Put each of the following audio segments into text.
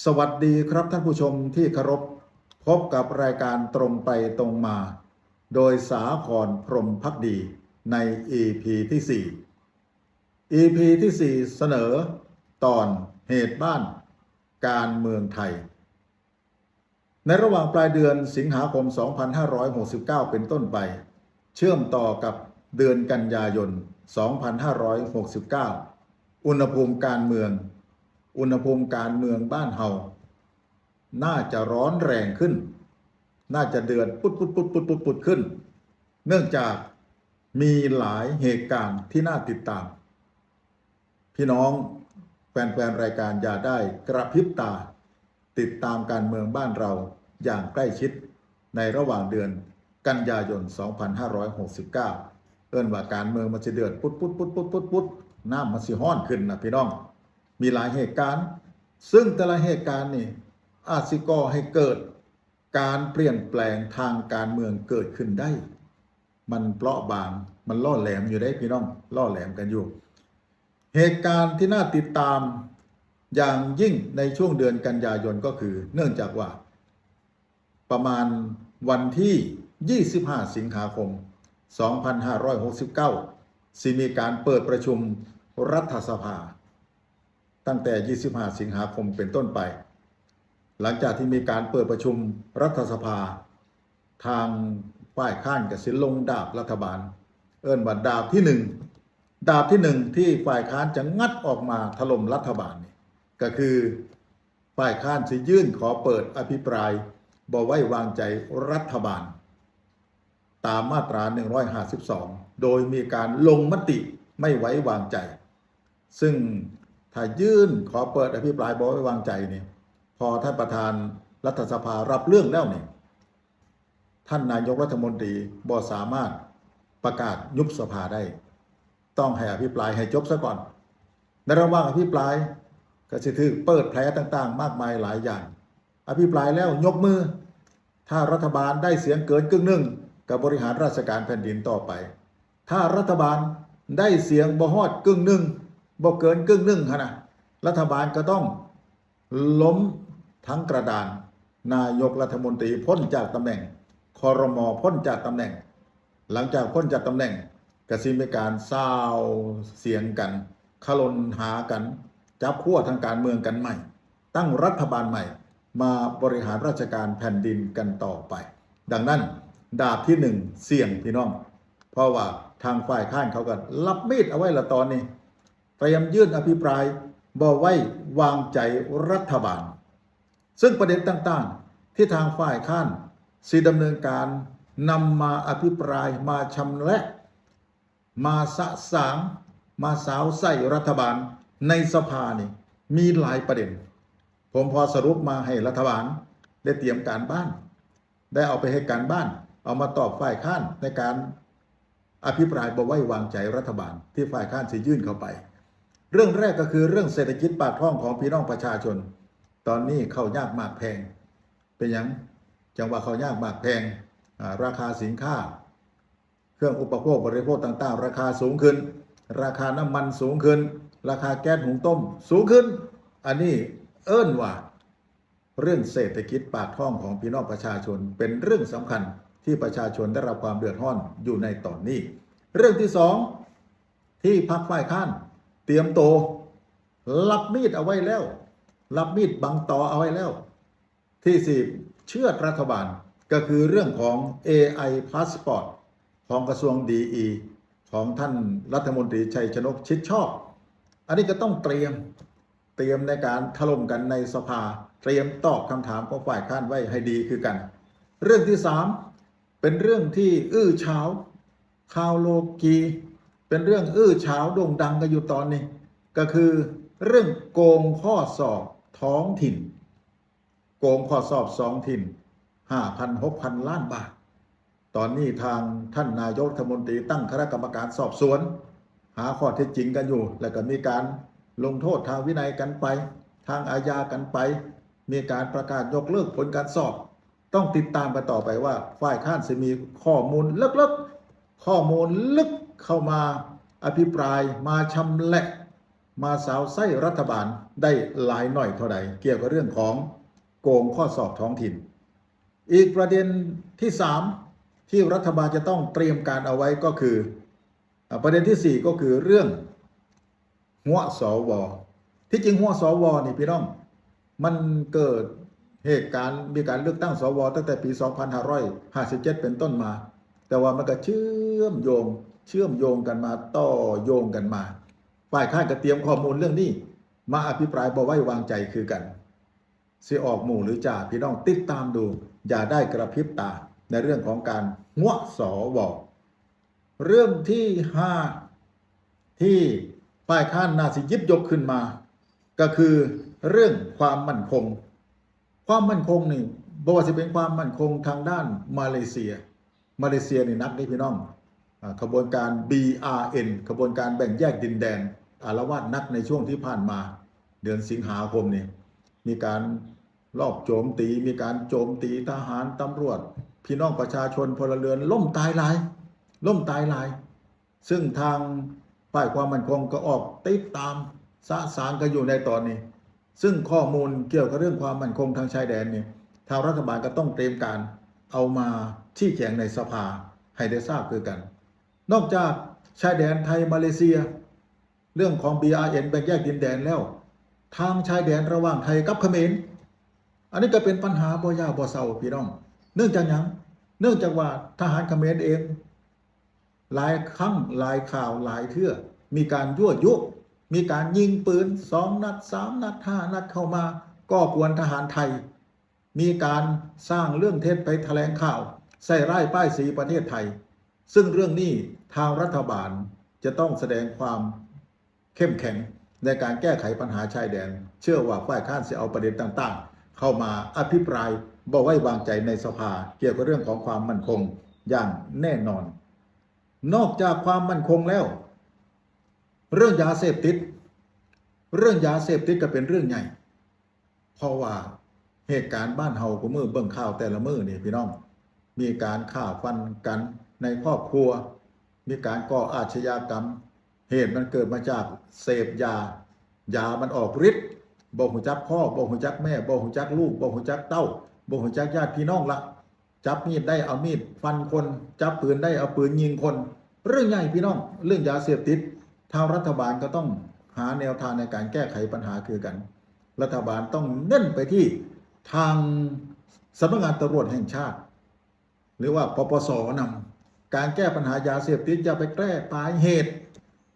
สวัสดีครับท่านผู้ชมที่เคารพ พบกับรายการตรงไปตรงมา โดยสาคร พรหมภักดี ใน อีพี ที่ สี่ อีพี ที่ สี่ เสนอตอนเหตุบ้านการเมืองไทย ในระหว่างปลายเดือนสิงหาคม สองพันห้าร้อยหกสิบเก้า เป็นต้นไป เชื่อมต่อกับเดือนกันยายน สองพันห้าร้อยหกสิบเก้า อุณหภูมิการเมือง อุณหภูมิการเมืองบ้านเฮา น่าจะร้อนแรงขึ้น น่าจะเดือดปุดๆๆๆๆ ขึ้น เนื่องจากมีหลายเหตุการณ์ที่น่าติดตาม พี่น้องแฟนๆ รายการอย่าได้กระพริบตา ติดตามการเมืองบ้านเราอย่างใกล้ชิด ในระหว่างเดือนกันยายน สองพันห้าร้อยหกสิบเก้า เอิ้นว่าการเมืองมันสิเดือดปุดๆๆๆๆ น้ำมันสิร้อนขึ้นนะพี่น้อง มีหลายเหตุการณ์ ซึ่งแต่ละเหตุการณ์นี่อาจสิก่อให้เกิดการเปลี่ยนแปลงทางการเมืองเกิดขึ้นได้ มันเปราะบาง มันล่อแหลมอยู่เด้พี่น้อง ล่อแหลมกันอยู่ เหตุการณ์ที่น่าติดตามอย่างยิ่งในช่วงเดือนกันยายนก็คือ เนื่องจากว่าประมาณวันที่ ยี่สิบห้า สิงหาคม สองพันห้าร้อยหกสิบเก้า สิมีการเปิดประชุมรัฐสภา ตั้งแต่ ยี่สิบห้า สิงหาคมเป็นต้นไป หลังจากที่มีการเปิดประชุมรัฐสภา ทางฝ่ายค้านก็สิลงดาบรัฐบาล เอิ้นว่าดาบที่หนึ่ง ดาบที่หนึ่งที่ฝ่ายค้านจะงัดออกมาถล่มรัฐบาลนี่ ก็คือฝ่ายค้านสิยื่นขอเปิดอภิปรายบ่ไว้วางใจรัฐบาล ตามมาตรา หนึ่งร้อยห้าสิบสอง โดยมีการลงมติไม่ไว้วางใจ ซึ่งถ้ายื่นขอเปิดอภิปรายบ่ไว้วางใจนี่ พอท่านประธานรัฐสภารับเรื่องแล้วนี่ ท่านนายกรัฐมนตรีบ่สามารถประกาศยุบสภาได้ ต้องให้อภิปรายให้จบซะก่อน ในระหว่างอภิปรายก็สิถูกเปิดแผลต่างๆ มากมายหลายอย่าง อภิปรายแล้วยกมือ ถ้ารัฐบาลได้เสียงเกินกึ่งหนึ่ง ก็บริหารราชการแผ่นดินต่อไป ถ้ารัฐบาลได้เสียงบ่ฮอดกึ่งหนึ่ง บ่เกินกึ่งหนึ่งหั้นนะ รัฐบาลก็ต้องล้มทั้งกระดาน นายกรัฐมนตรีพ้นจากตำแหน่ง ครม. พ้นจากตำแหน่ง หลังจากพ้นจากตำแหน่ง ก็สิมีการซาวเสียงกัน ขล่นหากัน จับขั้วทางการเมืองกันใหม่ ตั้งรัฐบาลใหม่ มาบริหารราชการแผ่นดินกันต่อไป ดังนั้น ดาบที่หนึ่งเสี่ยงพี่น้อง เพราะว่าทางฝ่ายค้านเขาก็รับมีดเอาไว้ละตอนนี้ เตรียมยื่นอภิปรายบ่ไว้วางใจรัฐบาล ซึ่งประเด็นต่างๆ ที่ทางฝ่ายค้านสิดำเนินการนำมาอภิปราย มาชำแหละ มาสะสาง มาสาวใส่รัฐบาลในสภานี่ มีหลายประเด็น ผมพอสรุปมาให้รัฐบาลได้เตรียมการบ้าน ได้เอาไปเฮ็ดการบ้าน เอามาตอบฝ่ายค้านในการอภิปรายบ่ไว้วางใจรัฐบาลที่ฝ่ายค้านสิยื่นเข้าไป เรื่องแรกก็คือเรื่องเศรษฐกิจปากท้องของพี่น้องประชาชน ตอนนี้ข้าวยากหมากแพง เป็นหยังจั่งว่าข้าวยากหมากแพง อ่า ราคาสินค้า เครื่องอุปโภคบริโภคต่างๆ ราคาสูงขึ้น ราคาน้ำมันสูงขึ้น ราคาแก๊สหุงต้มสูงขึ้น อันนี้เอิ้นว่าเรื่องเศรษฐกิจปากท้องของพี่น้องประชาชน เป็นเรื่องสำคัญที่ประชาชนได้รับความเดือดร้อนอยู่ในตอนนี้ เรื่องที่สอง ที่พรรคฝ่ายค้านเตรียมโต รับมีดเอาไว้แล้ว รับมีดบังตอเอาไว้แล้ว ที่สิเฉือดรัฐบาล ก็คือเรื่องของ เอไอ พาสปอร์ต ของกระทรวงดีอี ของท่านรัฐมนตรีชัยชนก ชิดชอบ อันนี้ก็ต้องเตรียม เตรียมในการถล่มกันในสภา เตรียมตอบคำถามของฝ่ายค้านไว้ให้ดีคือกัน เรื่องที่สาม เป็นเรื่องที่อื้อฉาว ข่าวโลกี เป็นเรื่องอื้อฉาวโด่งดังกันอยู่ตอนนี้ ก็คือเรื่องโกงข้อสอบท้องถิ่น โกงข้อสอบท้องถิ่น ห้าพัน หกพัน ล้านบาท ตอนนี้ทางท่านนายกรัฐมนตรีตั้งคณะกรรมการสอบสวน หาข้อเท็จจริงกันอยู่ แล้วก็มีการลงโทษทางวินัยกันไป ทางอาญากันไป มีการประกาศยกเลิกผลการสอบ ต้องติดตามกันต่อไปว่าฝ่ายค้านสิมีข้อมูลลึกๆ ข้อมูลลึกเข้ามาอภิปราย มาชำแหละ ມາສາວໃຊ້ລັດຖະບານໄດ້ຫຼາຍໜ້ອຍເທົ່າໃດ ກ່ຽວກັບເລື່ອງຂອງໂກງຂໍ້ສອບທ້ອງຖິ່ນ. ອີກປະເດັນທີສາມ ທີ່ລັດຖະບານຈະຕ້ອງຕຽມການເອົາໄວ້ກໍຄື ອາ ປະເດັນທີສີ່ ກໍຄືເລື່ອງຫົວ ສວ. ທີ່ຈິງຫົວ ສວ ນີ້ພີ່ນ້ອງ ມັນເກີດເຫດການ ມີການເລືອກຕັ້ງ ສວ ຕັ້ງແຕ່ປີສອງພັນຫ້າຮ້ອຍຫ້າສິບເຈັດເປັນຕົ້ນມາ, ແຕ່ວ່າມັນກໍເຊື່ອມໂຍງ ເຊື່ອມໂຍງກັນມາ ຕໍ່ໂຍງກັນມາ. ຝ່າຍຄ້ານກໍຕຽມຂໍ້ມູນເລື່ອງນີ້ມາອະພິປາຍບໍ່ໄວ້ວາງໃຈຄືກັນ. ຊິອອກໝູ່ຫຼືຈ່າ ພີ່ນ້ອງຕິດຕາມດູ ຢ່າໄດ້ກະລະພິບຕາ ໃນເລື່ອງຂອງການຫົວ ສວ. ເລື່ອງທີຫ້າ ທີ່ຝ່າຍຄ້ານໜ້າຊິຫຍິບຍົກຂຶ້ນມາ ກໍຄືເລື່ອງຄວາມໝັ້ນຄົງ. ຄວາມໝັ້ນຄົງນີ້ ບໍ່ວ່າຊິເປັນຄວາມໝັ້ນຄົງທາງດ້ານມາເລເຊຍ, ມາເລເຊຍນີ້ໜັກເດ້ພີ່ນ້ອງ. ອາ ຂະບວນການ ບີອາເອັນ ຂະບວນການແບ່ງແຍກດິນແດນ ອາລະວາດໜັກໃນຊ່ວງທີ່ຜ່ານມາ ເດືອນສິງຫາຄົມນີ້ ມີການລອບໂຈມຕີ ມີການໂຈມຕີທະຫານ, ຕຳຫຼວດ, ພີ່ນ້ອງປະຊາຊົນ, ພົນລະເຮືອນ ລົ້ມຕາຍຫຼາຍ, ລົ້ມຕາຍຫຼາຍ. ຊຶ່ງທາງຝ່າຍຄວາມໝັ້ນຄົງກໍອອກຕິດຕາມສະສາງກັນຢູ່ໃນຕອນນີ້. ຊຶ່ງຂໍ້ມູນກ່ຽວກັບເລື່ອງຄວາມໝັ້ນຄົງທາງຊາຍແດນນີ້ ທາງລັດຖະບານກໍຕ້ອງຕຽມການເອົາມາຊີ້ແຈງໃນສະພາໃຫ້ໄດ້ຊາບຄືກັນ. ນອກຈາກຊາຍແດນໄທ-ມາເລເຊຍ ເລື່ອງຂອງ ບີອາເອັນ ແບ່ງແຍກດິນແດນແລ້ວ, ທາງຊາຍແດນລະຫວ່າງໄທກັບຂະເໝນ ອັນນີ້ກໍເປັນບັນຫາບໍ່ຢ່າບໍ່ເຊົາພີ່ນ້ອງ. ເນື່ອງຈາກຫຍັງ? ເນື່ອງຈາກວ່າທະຫານຂະເໝນເອງ ຫຼາຍຄັ້ງຫຼາຍຄາວຫຼາຍເທື່ອ ມີການຍົວະຍຸ ມີການຍິງປືນສອງນັດ ສາມນັດ ຫ້ານັດເຂົ້າມາ ກໍ່ກວນທະຫານໄທ, ມີການສ້າງເລື່ອງເທັດໄປຖະແຫຼງຂ່າວ ໃສ່ຮ້າຍປ້າຍສີປະເທດໄທ. ຊຶ່ງເລື່ອງນີ້ທາງລັດຖະບານຈະຕ້ອງສະແດງຄວາມເຂັ້ມແຂງໃນການແກ້ໄຂບັນຫາຊາຍແດນ. ເຊື່ອວ່າຝ່າຍຄ້ານຊິເອົາປະເດັນຕ່າງໆເຂົ້າມາອະພິປາຍບໍ່ໄວ້ວາງໃຈໃນສະພາ ກ່ຽວກັບເລື່ອງຂອງຄວາມໝັ້ນຄົງຢ່າງແນ່ນອນ. ນອກຈາກຄວາມໝັ້ນຄົງແລ້ວ ເລື່ອງຢາເສບຕິດ, ເລື່ອງຢາເສບຕິດກໍເປັນເລື່ອງໃຫຍ່. ເພາະວ່າເຫດການບ້ານເຮົາຄູ່ມື້ ເບິ່ງຂ່າວແຕ່ລະມື້ນີ້ພີ່ນ້ອງ ມີການຂ້າຟັນກັນໃນຄອບຄົວ, ມີການກໍ່ອາດຊະຍາກຳ. ເຫດມັນເກີດມາຈາກເສບຢາ, ຢາມັນອອກລິດ, ບໍ່ຮູ້ຈັກພໍ່ ບໍ່ຮູ້ຈັກແມ່ ບໍ່ຮູ້ຈັກລູກ ບໍ່ຮູ້ຈັກເຕົ້າ ບໍ່ຮູ້ຈັກຍາດພີ່ນ້ອງລະ. ຈັບມີດໄດ້ເອົາມີດຟັນຄົນ, ຈັບປືນໄດ້ເອົາປືນຍິງຄົນ. ເລື່ອງໃຫຍ່ພີ່ນ້ອງ ເລື່ອງຢາເສບຕິດ. ທາງລັດຖະບານກໍຕ້ອງຫາແນວທາງໃນການແກ້ໄຂບັນຫາຄືກັນ. ລັດຖະບານຕ້ອງເນັ້ນໄປທີ່ທາງສຳນັກງານຕຳຫຼວດແຫ່ງຊາດ ຫຼືວ່າ ປປສ ນຳ. ການແກ້ບັນຫາຢາເສບຕິດ ຢ່າໄປແກ້ປາຍເຫດ.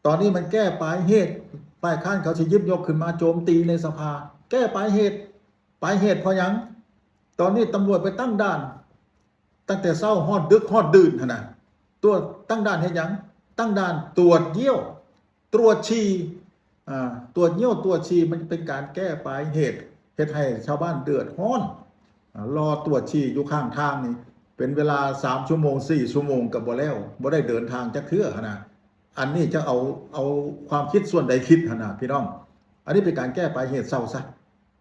ຕອນນີ້ມັນແກ້ປາຍເຫດ, ຝ່າຍຄ້ານເຂົາຊິຫຍິບຍົກຂຶ້ນມາໂຈມຕີໃນສະພາ. ແກ້ປາຍເຫດ. ປາຍເຫດເພາະຫຍັງ? ຕອນນີ້ຕຳຫຼວດໄປຕັ້ງດ່ານ ຕັ້ງແຕ່ເຊົ້າຮອດດຶກຮອດດື່ນຫັ້ນນະ, ຕົວະ ຕັ້ງດ່ານເຮັດຫຍັງ? ຕັ້ງດ່ານຕວດຢ້ຽວ ຕວດສີ່. ອາ ຕວດຢ້ຽວ ຕວດສີ່ ມັນເປັນການແກ້ປາຍເຫດ ເຮັດໃຫ້ຊາວບ້ານເດືອດຮ້ອນ. ອາ ລໍຕວດສີ່ຢູ່ຂ້າງທາງນີ້ ເປັນເວລາສາມຊົ່ວໂມງ ສີ່ຊົ່ວໂມງກໍບໍ່ແລ້ວ, ບໍ່ໄດ້ເດີນທາງຈັກເທື່ອຫັ້ນນະ. ອັນນີ້ຈະເອົາ ເອົາຄວາມຄິດສ່ວນໃດຄິດຫັ້ນນະພີ່ນ້ອງ? ອັນນີ້ເປັນການແກ້ປາຍເຫດ. ເຊົາຊະ.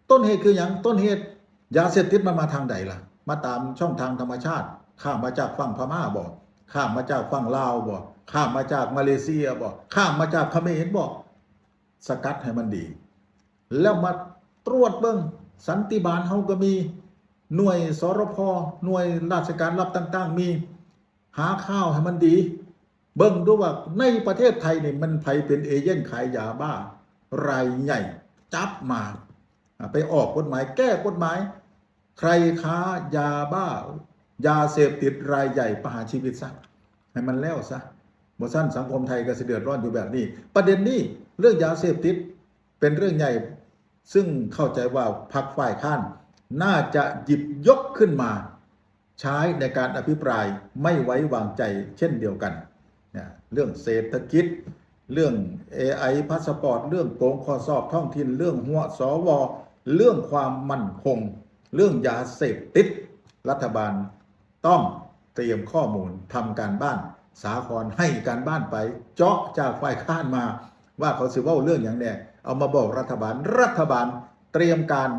ຕົ້ນເຫດຄືຫຍັງ? ຕົ້ນເຫດຢາເສບຕິດມັນມາທາງໃດລະ? ມາຕາມຊ່ອງທາງທຳມະຊາດ, ຂ້າມມາຈາກຝັ່ງພະມ້າບໍ? ຂ້າມມາຈາກຝັ່ງລາວບໍ? ຂ້າມມາຈາກມາເລເຊຍບໍ? ຂ້າມມາຈາກຂະເໝນບໍ? ສະກັດໃຫ້ມັນດີ ແລ້ວມາຕວດເບິ່ງ. ສັນຕິບານເຮົາກໍມີ, ໜ່ວຍ ສຣພ, ໜ່ວຍລາຊະການລັດຕ່າງໆມີ. ຫາຂ່າວໃຫ້ມັນດີ ເບິ່ງດູວ່າໃນປະເທດໄທນີ້ ມັນໃຜເປັນເອເຈນຂາຍຢາບ້າລາຍໃຫຍ່? ຈັບມາ. ອາ ໄປອອກກົດໝາຍ, ແກ້ກົດໝາຍ. ໃຜຄ້າຢາບ້າ, ຢາເສບຕິດລາຍໃຫຍ່ ປະຫານຊີວິດຊະ ໃຫ້ມັນແລ້ວຊະ. ບໍ່ຊັ້ນສັງຄົມໄທກໍຊິເດືອດຮ້ອນຢູ່ແບບນີ້. ປະເດັນນີ້ ເລື່ອງຢາເສບຕິດເປັນເລື່ອງໃຫຍ່, ຊຶ່ງເຂົ້າໃຈວ່າພັກຝ່າຍຄ້ານໜ້າຈະຫຍິບຍົກຂຶ້ນມາ ໃຊ້ໃນການອະພິປາຍໄມ່ໄວ້ວາງໃຈເຊັ່ນດຽວກັນນະ. ເລື່ອງເສດຖະກິດ, ເລື່ອງເອໄອພາສປອດ, ເລື່ອງໂກງຂໍ້ສອບທ້ອງຖິ່ນ, ເລື່ອງຫົວ ສວ, ເລື່ອງຄວາມໝັ້ນຄົງ, ເລື່ອງຢາເສບຕິດ, ລັດຖະບານຕ້ອງຕຽມຂໍ້ມູນ, ທຳການບ້ານ, ສາຄອນໃຫ້ການບ້ານໄປ, ເຈາະຈາກຝ່າຍຄ້ານມາວ່າເຂົາຊິເວົ້າເລື່ອງຫຍັງແດ່, ເອົາມາບອກລັດຖະບານ, ລັດຖະບານຕຽມການ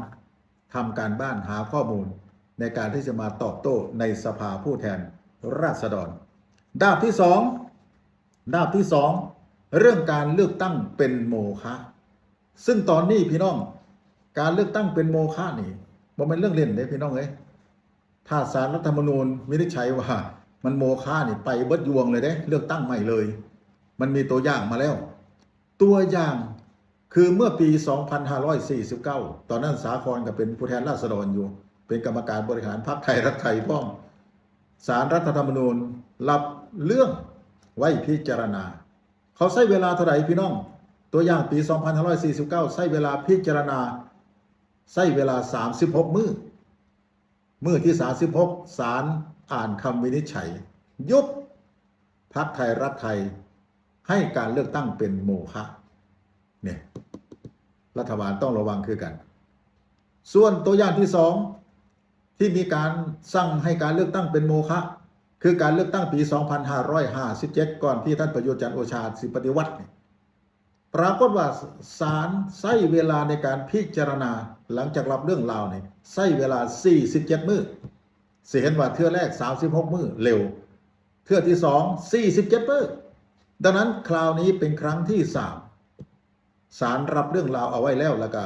ທຳການບ້ານຫາຂໍ້ມູນໃນການທີ່ຈະມາຕອບໂຕ້ໃນສະພາຜູ້ແທນລາຊະດອນ. ດາບທີສອງ, ດາບທີສອງ ເລື່ອງການເລືອກຕັ້ງເປັນໂມຄະ. ຊຶ່ງຕອນນີ້ພີ່ນ້ອງ ການເລືອກຕັ້ງເປັນໂມຄະນີ້ ບໍ່ແມ່ນເລື່ອງຫຼິ້ນເດ້ພີ່ນ້ອງເອີຍ. ຖ້າສານລັດຖະທຳມະນູນວິນິດໄຈວ່າມັນໂມຄະນີ້ ໄປເບິດຢູ່ວງເລີຍເດ້ ເລືອກຕັ້ງໃໝ່ເລີຍ. ມັນມີຕົວຢ່າງມາແລ້ວ. ຕົວຢ່າງຄືເມື່ອປີສອງພັນຫ້າຮ້ອຍສີ່ສິບເກົ້າ ຕອນນັ້ນສາຄອນກໍເປັນຜູ້ແທນລາຊະດອນຢູ່ ເປັນກຳມະການບໍລິຫານພັກໄທລັກໄທພ້ອມ. ສານລັດຖະທຳມະນູນຮັບເລື່ອງໄວ້ພິຈາລະນາ. ເຂົາໃຊ້ເວລາເທົ່າໃດພີ່ນ້ອງ? ຕົວຢ່າງປີສອງພັນຫ້າຮ້ອຍສີ່ສິບເກົ້າ ໃຊ້ເວລາພິຈາລະນາ ໃຊ້ເວລາສາມສິບຫົກມື້. ມື້ທີສາມສິບຫົກ ສານອ່ານຄຳວິນິດໄຈ ຍຸບພັກໄທລັກໄທ ໃຫ້ການເລືອກຕັ້ງເປັນໂມຄະ. ນີ້ ລັດຖະບານຕ້ອງລະວັງຄືກັນ. ສ່ວນຕົວຢ່າງທີສອງ ທີ່ມີການສັ່ງໃຫ້ການເລືອກຕັ້ງເປັນໂມຄະ ຄືການເລືອກຕັ້ງປີສອງພັນຫ້າຮ້ອຍຫ້າສິບເຈັດ ກ່ອນທີ່ທ່ານປະຍຸດ ຈັນໂອຊາ ຊິປະຕິວັດນີ້ ປາກົດວ່າສານໃຊ້ເວລາໃນການພິຈາລະນາ ຫຼັງຈາກຮັບເລື່ອງລາວນີ້ ໃຊ້ເວລາສີ່ສິບເຈັດມື້. ຊິເຫັນວ່າເທື່ອແລກສາມສິບຫົກມື້ ເລັວ, ເທື່ອທີສອງສີ່ສິບເຈັດມື້. ດັ່ງນັ້ນຄາວນີ້ເປັນຄັ້ງທີສາມ ສານຮັບເລື່ອງລາວເອົາໄວ້ແລ້ວ ແລ້ວກໍ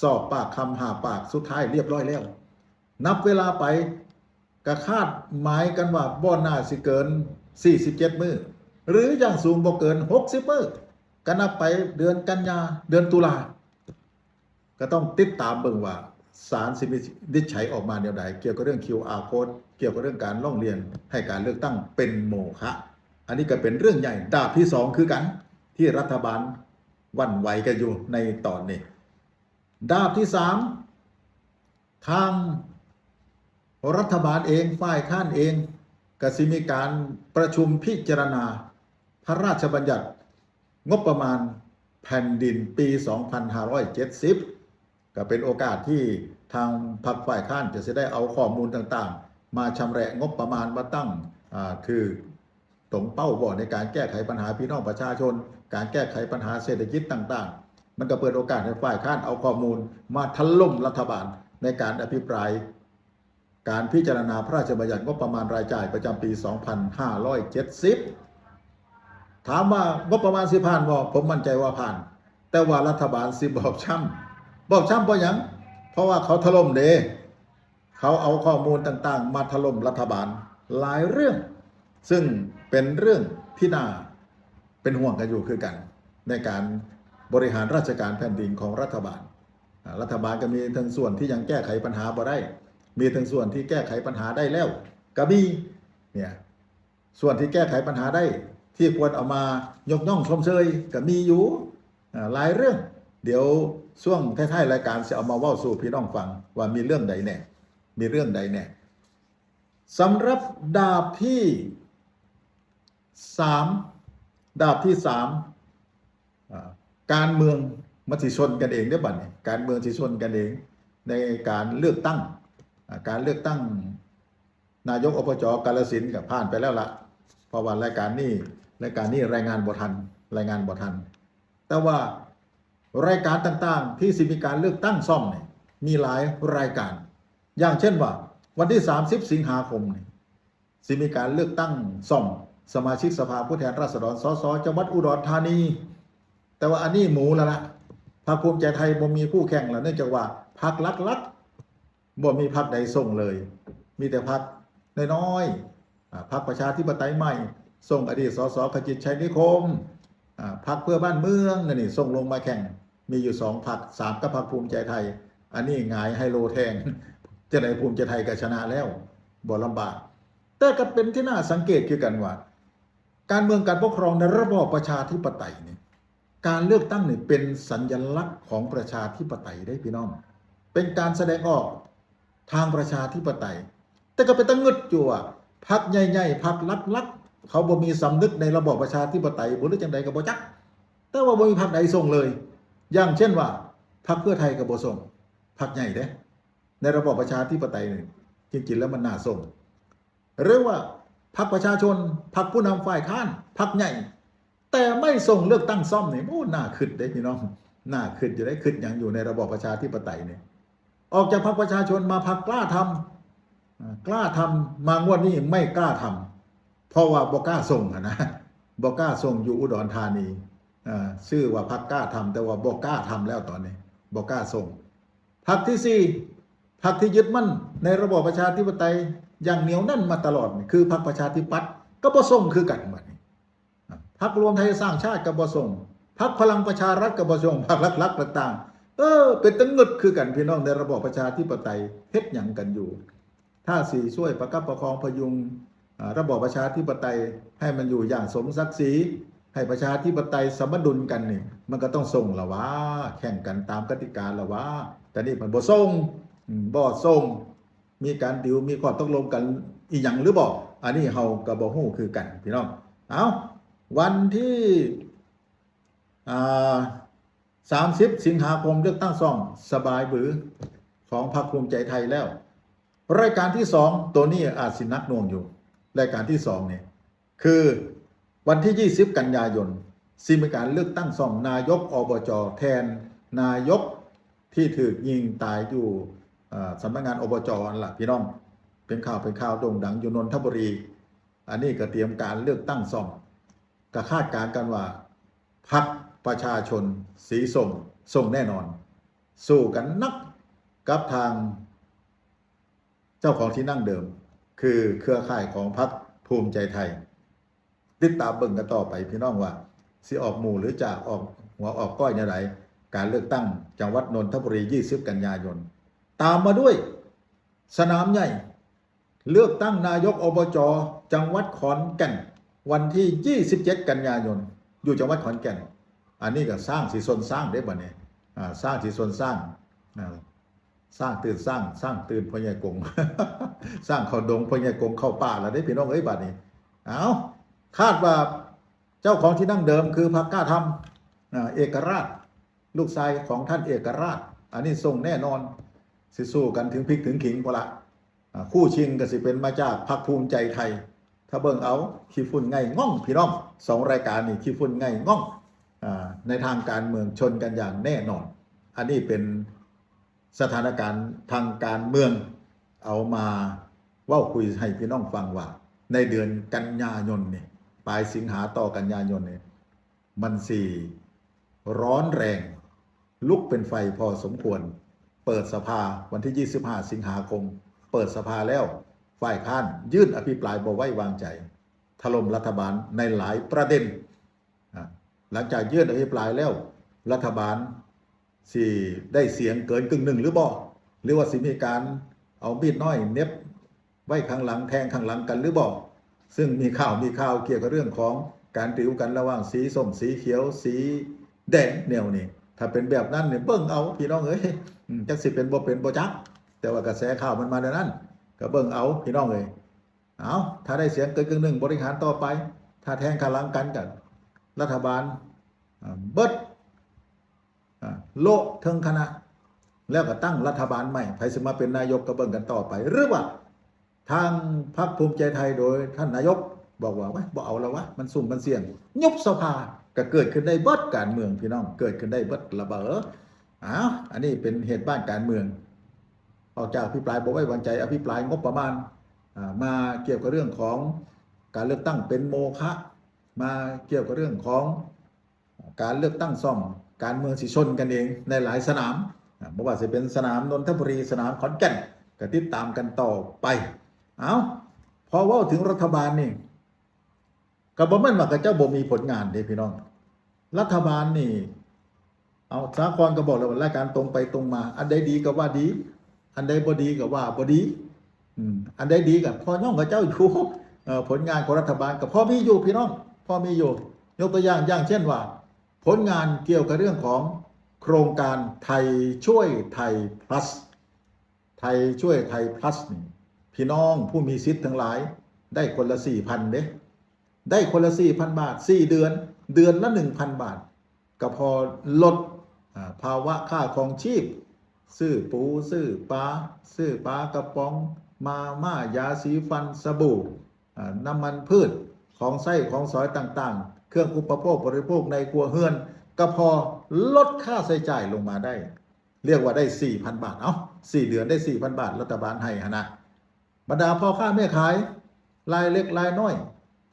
ສອບປາກຄຳຫ້າປາກ ສຸດທ້າຍລຽບຮ້ອຍແລ້ວ. ນັບເວລາໄປ ກະຄາດໝາຍກັນວ່າບໍ່ໜ້າຊິເກີນສີ່ສິບເຈັດມື້ ຫຼືຢ່າງສູງບໍ່ເກີນຫົກສິບມື້. ກະນັບໄປເດືອນກັນຍາ ເດືອນຕຸລາ ກະຕ້ອງຕິດຕາມເບິ່ງວ່າສານຊິວິນິດໄຈອອກມາແນວໃດ ກ່ຽວກັບເລື່ອງຄິວອາໂຄດ ກ່ຽວກັບເລື່ອງການຮ້ອງຮຽນໃຫ້ການເລືອກຕັ້ງເປັນໂມຄະ. ອັນນີ້ກະເປັນເລື່ອງໃຫຍ່ດາບທີສອງຄືກັນ ທີ່ລັດຖະບານຫວັ່ນໄຫວກັນຢູ່ໃນຕອນນີ້. ດາບທີສາມ ທາງລັດຖະບານເອງ ຝ່າຍຄ້ານເອງ ກະຊິມີການປະຊຸມພິຈາລະນາພະລາຊະບັນຍັດງົບປະມານແຜ່ນດິນປີສອງພັນຫ້າຮ້ອຍເຈັດສິບ ກະເປັນໂອກາດທີ່ທາງພັກຝ່າຍຄ້ານຈະຊິໄດ້ເອົາຂໍ້ມູນຕ່າງໆ ມາຊຳແລະງົບປະມານ ມາຕັ້ງ ອາ ຖືກ ຕົງເປົ້າບໍ່ໃນການແກ້ໄຂບັນຫາພີ່ນ້ອງປະຊາຊົນ, ການແກ້ໄຂບັນຫາເສດຖະກິດຕ່າງໆ. ມັນກໍເປີດໂອກາດໃຫ້ຝ່າຍຄ້ານເອົາຂໍ້ມູນມາຖະຫຼົ່ມລັດຖະບານໃນການອະພິປາຍການພິຈາລະນາພະລາຊະບັນຍັດງົບປະມານລາຍຈ່າຍປະຈຳປີສອງພັນຫ້າຮ້ອຍເຈັດສິບ. ຖາມວ່າງົບປະມານຊິຜ່ານບໍ່? ຜົມໝັ້ນໃຈວ່າຜ່ານ, ແຕ່ວ່າລັດຖະບານຊິບອບຊ້ຳ. ບອບຊ້ຳເພາະຫຍັງ? ເພາະວ່າເຂົາຖະຫຼົ່ມເດ້. ເຂົາເອົາຂໍ້ມູນຕ່າງໆມາຖະຫຼົ່ມລັດຖະບານຫຼາຍເລື່ອງ, ຊຶ່ງເປັນເລື່ອງທີ່ໜ້າເປັນຫ່ວງກັນຢູ່ຄືກັນ ໃນການບໍລິຫານລາຊະການແຜ່ນດິນຂອງລັດຖະບານ. ອາ ລັດຖະບານກໍມີທັງສ່ວນທີ່ຍັງແກ້ໄຂບັນຫາບໍ່ໄດ້, ມີທັງສ່ວນທີ່ແກ້ໄຂບັນຫາໄດ້ແລ້ວກໍມີ. ເນີ້ຍ ສ່ວນທີ່ແກ້ໄຂບັນຫາໄດ້ ທີ່ຄວນເອົາມາຍົກຍ້ອງຊົມເຊີຍກໍມີຢູ່ ອາ ຫຼາຍເລື່ອງ. ດຽວຊ່ວງທ້າຍໆລາຍການຊິເອົາມາເວົ້າສູ່ພີ່ນ້ອງຟັງວ່າມີເລື່ອງໃດແດ່ ມີເລື່ອງໃດແດ່. ສຳລັບດາບທີສາມ ດາບທີສາມ ອາ ການເມືອງມັນຊິຊົນກັນເອງເດ້ບັດນີ້, ການເມືອງຊິຊົນກັນເອງໃນການເລືອກຕັ້ງ ອາ ການເລືອກຕັ້ງ ນາຍົກ ອບຈ ກາລະສິນ ກໍຜ່ານໄປແລ້ວລະ ເພາະວ່າລາຍການນີ້ ລາຍການນີ້ລາຍງານບໍ່ທັນ ລາຍງານບໍ່ທັນ. ແຕ່ວ່າລາຍການຕ່າງໆທີ່ຊິມີການເລືອກຕັ້ງສ້ອມນີ້ ມີຫຼາຍລາຍການ. ຢ່າງເຊັ່ນວ່າ ວັນທີສາມສິບສິງຫາຄົມນີ້ ຊິມີການເລືອກຕັ້ງສ້ອມສະມາຊິກສະພາຜູ້ແທນລາຊະດອນ ສສ ຈັງຫວັດອຸດອນທານີ. ແຕ່ວ່າອັນນີ້ໝູແລ້ວລະ ພັກພູມໃຈໄທບໍ່ມີຄູ່ແຂ່ງແລ້ວ ເນື່ອງຈາກວ່າພັກຫຼັກໆ ບໍ່ມີພັກໃດສົ່ງເລີຍ, ມີແຕ່ພັກນ້ອຍໆ ອາ ພັກປະຊາທິປະໄຕໃໝ່ ສົ່ງອະດີດ ສສ ຂະຈິດ ໄຊນິຄົມ, ອາ ພັກເພື່ອບ້ານເມືອງ ແນວນີ້ສົ່ງລົງມາແຂ່ງ ມີຢູ່ສອງພັກ ສາມ ກັບພັກພູມໃຈໄທ. ອັນນີ້ຫງາຍໄຮໂລແທງ ຈັ່ງໃດພູມໃຈໄທກໍຊະນະແລ້ວ ບໍ່ລຳບາກ. ແຕ່ກໍເປັນທີ່ໜ້າສັງເກດຄືກັນວ່າ ການເມືອງການປົກຄອງໃນລະບອບປະຊາທິປະໄຕນີ້ ການເລືອກຕັ້ງນີ້ເປັນສັນຍະລັກຂອງປະຊາທິປະໄຕເດ້ພີ່ນ້ອງ, ເປັນການສະແດງອອກທາງປະຊາທິປະໄຕ. ແຕ່ກໍເປັນຕາງຶດຢູ່ວ່າ ພັກໃຫຍ່ໆ ພັກຫຼັກໆ ເຂົາບໍ່ມີສຳນຶກໃນລະບອບປະຊາທິປະໄຕບໍ ຫຼືຈັ່ງໃດກໍບໍ່ຈັກ, ແຕ່ວ່າບໍ່ມີພັກໃດສົ່ງເລີຍ. ຢ່າງເຊັ່ນວ່າ ພັກເພື່ອໄທກໍບໍ່ສົ່ງ, ພັກໃຫຍ່ເດ້ ໃນລະບອບປະຊາທິປະໄຕນີ້ ຈິງໆແລ້ວມັນໜ້າສົ່ງ. ຫຼືວ່າພັກປະຊາຊົນ, ພັກຜູ້ນຳຝ່າຍຄ້ານ, ພັກໃຫຍ່ ແຕ່ໄມ່ສົ່ງເລືອກຕັ້ງສ້ອມນີ້ ໂອ້ ໜ້າຄຶດເດ້ພີ່ນ້ອງ, ໜ້າຄຶດຢູ່ເດ້. ຄຶດຫຍັງຢູ່ໃນລະບອບປະຊາທິປະໄຕນີ້? ອອກຈາກພັກປະຊາຊົນມາພັກກ້າທຳ, ອາ ກ້າທຳ ມາງວດນີ້ໄມ່ກ້າທຳ ເພາະວ່າບໍ່ກ້າສົ່ງຫັ້ນນະ, ບໍ່ກ້າສົ່ງຢູ່ອຸດອນທານີ. ອ່າ ຊື່ວ່າພັກກ້າທຳ ແຕ່ວ່າບໍ່ກ້າທຳແລ້ວຕອນນີ້ ບໍ່ກ້າສົ່ງ. ພັກທີສີ່ ພັກທີ່ຍຶດໝັ້ນໃນລະບອບປະຊາທິປະໄຕຢ່າງໜຽວແໜ້ນມາຕະຫຼອດນີ້ ຄືພັກປະຊາທິປັດ ກໍບໍ່ສົ່ງຄືກັນບັດນີ້. ພັກລວມໄທສ້າງຊາດກໍບໍ່ສົ່ງ, ພັກພະລັງປະຊາລັດກໍບໍ່ສົ່ງ, ພັກຫຼັກໆຕ່າງໆ ເອີ ເປັນຕາງຶດຄືກັນພີ່ນ້ອງ ໃນລະບອບປະຊາທິປະໄຕເຮັດຫຍັງກັນຢູ່? ຖ້າຊິຊ່ວຍປະຄັບປະຄອງພະຍຸງ ອາ ລະບອບປະຊາທິປະໄຕໃຫ້ມັນຢູ່ຢ່າງສົມສັກສີ, ໃຫ້ປະຊາທິປະໄຕສະມະດຸນກັນນີ້ ມັນກໍຕ້ອງສົ່ງລະຫວາ, ແຂ່ງກັນຕາມກະຕິກາລະຫວາ. ແຕ່ນີ້ເພິ່ນບໍ່ສົ່ງ, ອືມ ບໍ່ສົ່ງ. ມີການດິວ ມີຂໍ້ຕົກລົງກັນອີ່ຫຍັງຫຼືບໍ່? ອັນນີ້ເຮົາກໍບໍ່ຮູ້ຄືກັນພີ່ນ້ອງ. ເອົ້າ ວັນທີ ອ່າ ສາມສິບ ສິງຫາຄົມ ເລືອກຕັ້ງຊ່ອງສະບາຍບື ຂອງພັກພູມໃຈໄທແລ້ວ. ລາຍການທີສອງ ໂຕນີ້ອາດຊິໜັກໜ່ວງຢູ່. ລາຍການທີສອງນີ້ ຄືວັນທີ ຊາວ ກັນຍາຍົນ ຊິມີການເລືອກຕັ້ງຊ່ອງນາຍົກ ອບຈ ແທນນາຍົກທີ່ຖືກຍິງຕາຍຢູ່ ເອີ ສຳນັກງານ ອບຈ ຫັ້ນລະພີ່ນ້ອງ. ເປັນຂ່າວ ເປັນຂ່າວໂດ່ງດັງຢູ່ນົນທະບູລີ. ອັນນີ້ກໍຕຽມການເລືອກຕັ້ງຊ່ອງ, ກໍຄາດການກັນວ່າ ພັກປະຊາຊົນສີສົ້ມ ສົ່ງແນ່ນອນ, ສູ້ກັນໜັກກັບທາງ ເຈົ້າຂອງທີ່ນັ່ງເດີມ ຄືເຄືອຂ່າຍຂອງພັກພູມໃຈໄທ. ຕິດຕາມເບິ່ງກັນຕໍ່ໄປພີ່ນ້ອງວ່າ ຊິອອກໝູ່ຫຼືຈາກ ອອກຫົວອອກກ້ອຍແນວໃດ. ການເລືອກຕັ້ງຈັງຫວັດນົນທະບູລີ ຊາວ ກັນຍາຍົນ. ຕາມມາດ້ວຍສະໜາມໃຫຍ່ ເລືອກຕັ້ງນາຍົກ ອບຈ ຈັງຫວັດຂອນແກ່ນ ວັນທີ ຊາວ ກັນຍາຍົນ ຢູ່ຈັງຫວັດຂອນແກ່ນ. ອັນນີ້ກໍຊ້າງຊິຊົນຊ້າງເດ້ບັດນີ້. ອາ ຊ້າງຊິຊົນຊ້າງ. ອາ ຊ້າງຕື່ນຊ້າງ, ຊ້າງຕື່ນພໍ່ໃຫຍ່ກົງ, ຊ້າງເຂົ້າດົງ ພໍ່ໃຫຍ່ກົງເຂົ້າປ່າແລ້ວເດ້ພີ່ນ້ອງເອີຍ ບາດນີ້. ເອົ້າ ຄາດວ່າເຈົ້າຂອງທີ່ນັ່ງເດີມ ຄືພັກກ້າທຳ ອາ ເອກະລາດ ລູກຊາຍຂອງທ່ານເອກະລາດ ອັນນີ້ສົ່ງແນ່ນອນ, ຊິສູ້ກັນເຖິງພິກເຖິງຂິງພຸ້ນລະ. ອາ ຄູ່ຊິງກໍຊິເປັນມາຈາກພັກພູມໃຈໄທ. ຖ້າເບິ່ງເອົາ ຂີ້ຝຸ່ນໄງ່ງ່ອງພີ່ນ້ອງ, ສອງລາຍການນີ້ຂີ້ຝຸ່ນໄງ່ງ່ອງ. ອາ ໃນທາງການເມືອງຊົນກັນຢ່າງແນ່ນອນ. ອັນນີ້ເປັນສະຖານະການທາງການເມືອງ ເອົາມາເວົ້າຄຸຍໃຫ້ພີ່ນ້ອງຟັງວ່າ ໃນເດືອນກັນຍາຍົນນີ້ ປາຍສິງຫາຕໍ່ກັນຍາຍົນນີ້ ມັນຊິຮ້ອນແຮງ ລຸກເປັນໄຟພໍສົມຄວນ. ເປີດສະພາວັນທີ ຊາວຫ້າ ສິງຫາຄົມ, ເປີດສະພາແລ້ວ ຝ່າຍຄ້ານຍື່ນອະພິປາຍບໍ່ໄວ້ວາງໃຈ ຖະຫຼົ່ມລັດຖະບານໃນຫຼາຍປະເດັນ. ອາ ຫຼັງຈາກຍື່ນອະພິປາຍແລ້ວ ລັດຖະບານຊິໄດ້ສຽງເກີນກຶ່ງໜຶ່ງຫຼືບໍ່? ຫຼືວ່າຊິມີການເອົາມີດນ້ອຍເໜັບ ໄວ້ຂ້າງຫຼັງ ແທງຂ້າງຫຼັງກັນຫຼືບໍ່? ຊຶ່ງມີຂ່າວ ມີຂ່າວກ່ຽວກັບເລື່ອງຂອງການດິວກັນລະຫວ່າງສີສົ້ມ ສີຂຽວ ສີແດງແນວນີ້. ຖ້າເປັນແບບນັ້ນນີ້ ເບິ່ງເອົາພີ່ນ້ອງເອີຍ. ອືມ ຈັກຊິເປັນບໍ່ເປັນບໍ່ຈັກ, ແຕ່ວ່າກະແສຂ່າວມັນມາແນວນັ້ນ ກໍເບິ່ງເອົາພີ່ນ້ອງເອີຍ. ເອົາ ຖ້າໄດ້ສຽງເກີນກຶ່ງໜຶ່ງ ບໍລິຫານຕໍ່ໄປ, ຖ້າແທງຂ້າງຫຼັງກັນ ກໍລັດຖະບານ ອາ ເບິດ ອາ ໂລະເທິງຄະນະ ແລ້ວກໍຕັ້ງລັດຖະບານໃໝ່. ໃຜຊິມາເປັນນາຍົກກໍເບິ່ງກັນຕໍ່ໄປ. ຫຼືວ່າທາງພັກພູມໃຈໄທໂດຍທ່ານນາຍົກບອກວ່າ ໂອ້ຍ ບໍ່ເອົາແລ້ວວະ ມັນສຸ່ມມັນສ່ຽງ, ຍຸບສະພາ. ກໍເກີດຂຶ້ນໄດ້ເບິດການເມືອງ ພີ່ນ້ອງ, ເກີດຂຶ້ນໄດ້ເບິດລະເບີ. ອ້າວ ອັນນີ້ເປັນເຫດການການເມືອງ. ອອກຈາກອະພິປາຍບໍ່ໄວ້ວາງໃຈ, ອະພິປາຍງົບປະມານ, ອາ ມາກ່ຽວກັບເລື່ອງຂອງການເລືອກຕັ້ງເປັນໂມຄະ, ມາກ່ຽວກັບເລື່ອງຂອງ ການເລືອກຕັ້ງຊ່ອງ ການເມືອງຊິຊົນກັນເອງໃນຫຼາຍສະໜາມ, ອາ ບໍ່ວ່າຊິເປັນສະໜາມນົນທະບູລີ, ສະໜາມຂອນແກ່ນ, ກໍຕິດຕາມກັນຕໍ່ໄປ. ເອົ້າ ພໍເວົ້າເຖິງລັດຖະບານນີ້ ກໍບໍ່ແມ່ນວ່າເຂົາເຈົ້າບໍ່ມີຜົນງານເດ້ພີ່ນ້ອງ. ລັດຖະບານນີ້ ເອົາ ສາກ່ອນກໍບອກແລ້ວວ່າລາຍການຕົງໄປຕົງມາ, ອັນໃດດີກໍວ່າດີ, ອັນໃດບໍ່ດີກໍວ່າບໍ່ດີ. ອືມ ອັນໃດດີກໍພໍຍ້ອງເຂົາເຈົ້າຢູ່, ເອີ ຜົນງານຂອງລັດຖະບານກໍພໍມີຢູ່ພີ່ນ້ອງ, ພໍມີຢູ່. ຍົກຕົວຢ່າງ ຢ່າງເຊັ່ນວ່າ ຜົນງານກ່ຽວກັບເລື່ອງຂອງໂຄງການໄທຊ່ວຍໄທພລັສ, ໄທຊ່ວຍໄທພລັສນີ້ ພີ່ນ້ອງຜູ້ມີສິດທັງຫຼາຍໄດ້ຄົນລະສີ່ພັນເດ້, ໄດ້ຄົນລະສີ່ພັນບາດ ສີ່ເດືອນ, ເດືອນລະໜຶ່ງພັນບາດ. ກໍພໍລົດ ອາ ພາວະຄ່າຄອງຊີບ, ຊື້ປູ ຊື້ປາ, ຊື້ປາກະປ໋ອງ, ມາມ່າ, ຢາສີຟັນ, ສະບູ່, ອາ ນ້ຳມັນພືດ, ຂອງໃຊ້ຂອງສອຍຕ່າງໆ, ເຄື່ອງອຸປະໂພກບໍລິໂພກໃນຄົວເຮືອນ, ກໍພໍລົດຄ່າໃຊ້ຈ່າຍລົງມາໄດ້. ລຽກວ່າໄດ້ສີ່ພັນບາດ, ເອົ້າ ສີ່ເດືອນໄດ້ສີ່ພັນບາດ ລັດຖະບານໃຫ້ຫັ້ນນະ. ບັນດາພໍ່ຄ້າແມ່ຂາຍລາຍເລັກລາຍນ້ອຍ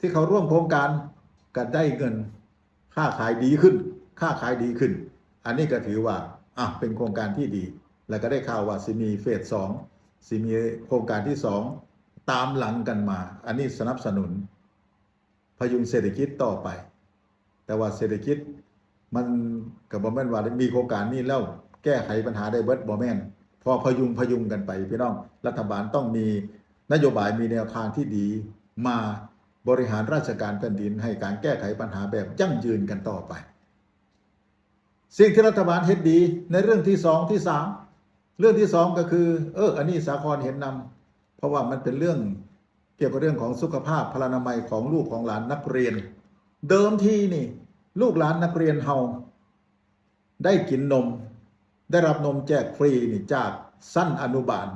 ທີ່ເຂົ້າຮ່ວມໂຄງການກໍໄດ້ເງິນ ຄ້າຂາຍດີຂຶ້ນ ຄ້າຂາຍດີຂຶ້ນ. ອັນນີ້ກໍຖືວ່າ ອ່ະ ເປັນໂຄງການທີ່ດີ ແລ້ວກໍໄດ້ຂ່າວວ່າຊິມີເຟສສອງ ຊິມີໂຄງການທີສອງຕາມຫຼັງກັນມາ. ອັນນີ້ສະໜັບສະໜູນ ພະຍຸງເສດຖະກິດຕໍ່ໄປ. ແຕ່ວ່າເສດຖະກິດມັນກໍບໍ່ແມ່ນວ່າມີໂຄງການນີ້ແລ້ວແກ້ໄຂບັນຫາໄດ້ເບິດ ບໍ່ແມ່ນ. ພໍພະຍຸງ ພະຍຸງກັນໄປ ພີ່ນ້ອງ. ລັດຖະບານຕ້ອງມີນະໂຍບາຍ ມີແນວທາງທີ່ດີມາບໍລິຫານລາຊະການແຜ່ນດິນ ໃຫ້ການແກ້ໄຂບັນຫາແບບຢັ້ງຢືນກັນຕໍ່ໄປ. ສິ່ງທີ່ລັດຖະບານເຮັດດີໃນເລື່ອງທີສອງ ທີສາມ ເລື່ອງທີສອງກໍຄື ເອີ ອັນນີ້ສາຄອນເຫັນນຳ ເພາະວ່າມັນເປັນເລື່ອງກ່ຽວກັບເລື່ອງຂອງສຸຂະພາບພະລານາໄມຂອງລູກຂອງຫຼານນັກຮຽນ. ເດີມທີນີ້ ລູກຫຼານນັກຮຽນເຮົາໄດ້ກິນນົມ ໄດ້ຮັບນົມແຈກຟຣີນີ້ ຈາກຊັ້ນອະນຸບານ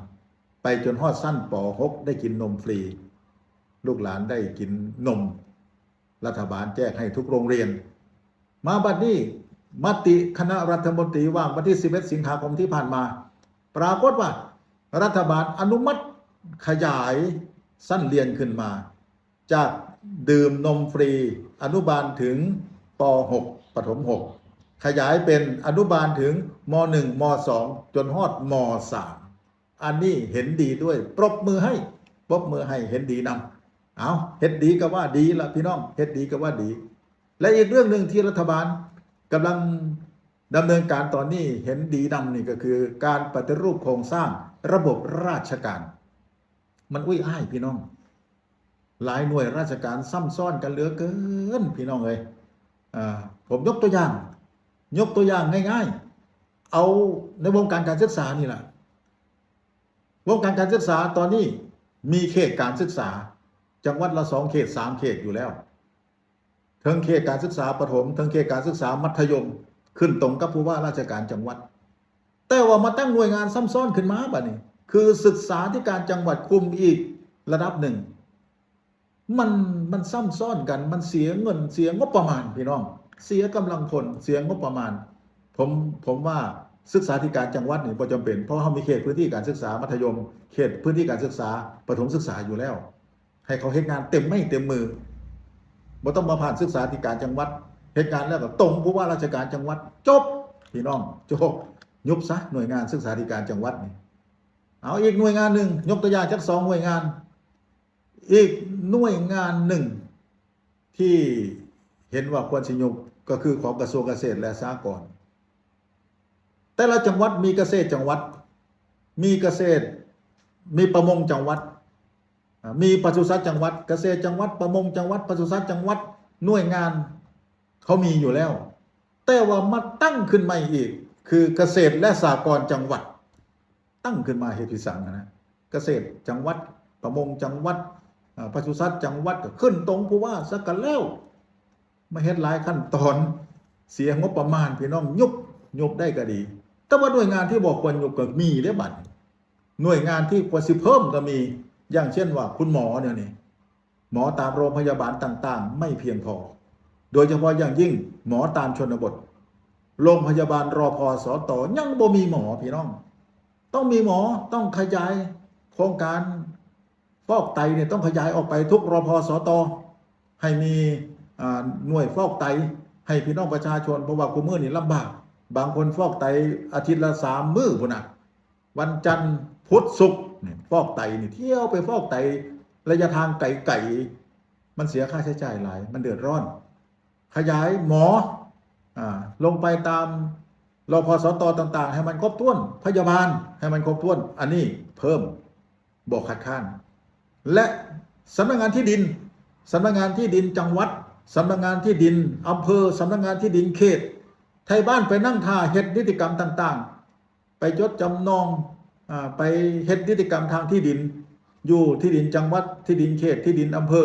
ໄປຈົນຮອດຊັ້ນ ປໍຫົກ ໄດ້ກິນນົມຟຣີ. ລູກຫຼານໄດ້ກິນນົມ ລັດຖະບານແຈກໃຫ້ທຸກໂຮງຮຽນ. ມາບັດນີ້ ມະຕິຄະນະລັດຖະມົນຕີວ່າງວັນທີສິບເອັດ ສິງຫາຄົມທີ່ຜ່ານມາ ປາກົດວ່າລັດຖະບານອະນຸມັດຂະຫຍາຍຊັ້ນຮຽນຂຶ້ນມາ ຈາກດື່ມນົມຟຣີອະນຸບານເຖິງ ປໍຫົກ ປະຖົມຫົກ ຂະຫຍາຍເປັນອະນຸບານເຖິງ ມໍໜຶ່ງ ມໍສອງ ຈົນຮອດ ມໍສາມ. ອັນນີ້ເຫັນດີດ້ວຍ ປົບມືໃຫ້ ປົບມືໃຫ້ ເຫັນດີນຳ. ເອົາ ເຮັດດີກໍວ່າດີລະ ພີ່ນ້ອງ ເຮັດດີກໍວ່າດີ. ແລະ ອີກເລື່ອງໜຶ່ງທີ່ລັດຖະບານກຳລັງດຳເນີນການຕອນນີ້ ເຫັນດີນຳນີ້ ກໍຄືການປະຕິຮູບໂຄງສ້າງລະບົບລາຊະການ. ມັນອຸ້ຍອ້າຍ ພີ່ນ້ອງ, ຫຼາຍໜ່ວຍລາຊະການຊ້ຳຊ້ອນກັນເຫຼືອເກີນ ພີ່ນ້ອງເອີຍ. ອາ ຜົມຍົກຕົວຢ່າງ ຍົກຕົວຢ່າງງ່າຍໆ ເອົາໃນວົງການການສຶກສານີ້ລະ. ວົງການການສຶກສາຕອນນີ້ມີເຂດການສຶກສາຈັງຫວັດລະສອງເຂດ ສາມເຂດຢູ່ແລ້ວ, ເທິງເຂດການສຶກສາປະຖົມ ເທິງເຂດການສຶກສາມັດທະຍົມ ຂຶ້ນຕົງກັບຜູ້ວ່າລາຊະການຈັງຫວັດ. ແຕ່ວ່າມາຕັ້ງໜ່ວຍງານຊ້ຳຊ້ອນຂຶ້ນມາບາດນີ້ ຄືສຶກສາທິການຈັງຫວັດຄຸມອີກລະດັບໜຶ່ງ. ມັນ ມັນຊ້ຳຊ້ອນກັນ ມັນເສຍເງິນ ເສຍງົບປະມານ ພີ່ນ້ອງ, ເສຍກຳລັງຄົນ ເສຍງົບປະມານ. ຜົມ ຜົມວ່າສຶກສາທິການຈັງຫວັດນີ້ບໍ່ຈຳເປັນ ເພາະເຮົາມີເຂດພື້ນທີ່ການສຶກສາມັດທະຍົມ ເຂດພື້ນທີ່ການສຶກສາປະຖົມສຶກສາຢູ່ແລ້ວ ໃຫ້ເຂົາເຮັດງານເຕັມໄມ້ເຕັມມື ບໍ່ຕ້ອງມາຜ່ານສຶກສາທິການຈັງຫວັດ ເຮັດງານແລ້ວກໍຕົງຜູ້ວ່າລາຊະການຈັງຫວັດ ຈົບ ພີ່ນ້ອງ ຈົບ. ຍຸບຊະໜ່ວຍງານສຶກສາທິການຈັງຫວັດນີ້. ເອົາອີກໜ່ວຍງານໜຶ່ງ ຍົກຕົວຢ່າງຈັກສອງໜ່ວຍງານ. ອີກໜ່ວຍງານໜຶ່ງທີ່ເຫັນວ່າຄວນຊິຍຸບ ກໍຄືຂອງກະຊວງກະເສດ ແລະ ສະຫະກອນ. ແຕ່ລະຈັງຫວັດມີກະເສດຈັງຫວັດ ມີກະເສດ ມີປະມົງຈັງຫວັດ ອາ ມີປະສຸສັດຈັງຫວັດ ກະເສດຈັງຫວັດ ປະມົງຈັງຫວັດ ປະສຸສັດຈັງຫວັດ ໜ່ວຍງານເຂົາມີຢູ່ແລ້ວ ແຕ່ວ່າມາຕັ້ງຂຶ້ນໃໝ່ອີກ ຄືກະເສດ ແລະ ສະຫະກອນຈັງຫວັດ. ຕັ້ງຂຶ້ນມາເຮັດພິສັງຫັ້ນນະ ກະເສດຈັງຫວັດ ປະມົງຈັງຫວັດ ອາ ປະສຸສັດຈັງຫວັດ ກໍຂຶ້ນຕົງຜູ້ວ່າຊະກໍແລ້ວ. ມາເຮັດຫຼາຍຂັ້ນຕອນ ເສຍງົບປະມານ ພີ່ນ້ອງ ຍຸບ ຍຸບໄດ້ກໍດີ. ແຕ່ວ່າໜ່ວຍງານທີ່ບໍ່ຄວນຍຸບກໍມີເດ້ບັດນີ້ ໜ່ວຍງານທີ່ຄວນຊິເພີ່ມກໍມີ ຢ່າງເຊັ່ນວ່າຄຸນໝໍແນວນີ້ ໝໍຕາມໂຮງພະຍາບານຕ່າງໆ ໄມ່ພຽງພໍ ໂດຍສະເພາະຢ່າງຍິ່ງໝໍຕາມຊົນນະບົດ. ໂຮງພະຍາບານ ຣພ ສຕ ຍັງບໍ່ມີໝໍ ພີ່ນ້ອງ ຕ້ອງມີໝໍ. ຕ້ອງຂະຫຍາຍໂຄງການຟອກໄຕນີ້ ຕ້ອງຂະຫຍາຍອອກໄປທຸກ ຣພ ສຕ ໃຫ້ມີ ອາ ໜ່ວຍຟອກໄຕໃຫ້ພີ່ນ້ອງປະຊາຊົນ ເພາະວ່າຄູ່ມື້ນີ້ລຳບາກ ບາງຄົນຟອກໄຕອາທິດລະສາມມື້ພຸ້ນນະ. ວັນຈັນ ພຸດ ສຸກ ນີ້ ຟອກໄຕນີ້ ທ່ຽວໄປຟອກໄຕໄລຍະທາງໄກໆ ມັນເສຍຄ່າໃຊ້ຈ່າຍຫຼາຍ ມັນເດືອດຮ້ອນ. ຂະຫຍາຍໝໍ ອາ ລົງໄປຕາມ ຣພ ສຕ ຕ່າງໆ ໃຫ້ມັນຄົບຖ້ວນ ພະຍາບານໃຫ້ມັນຄົບຖ້ວນ ອັນນີ້ເພີ່ມ ບໍ່ຄັດຄ້ານ. ແລະ ສຳນັກງານທີ່ດິນ ສຳນັກງານທີ່ດິນຈັງຫວັດ ສຳນັກງານທີ່ດິນອຳເພີ ສຳນັກງານທີ່ດິນເຂດ ໄທບ້ານໄປນັ່ງຖ້າເຮັດນິຕິກຳຕ່າງໆ ໄປຈົດຈຳນອງ ອາ ໄປເຮັດນິຕິກຳທາງທີ່ດິນ ຢູ່ທີ່ດິນຈັງຫວັດ ທີ່ດິນເຂດ ທີ່ດິນອຳເພີ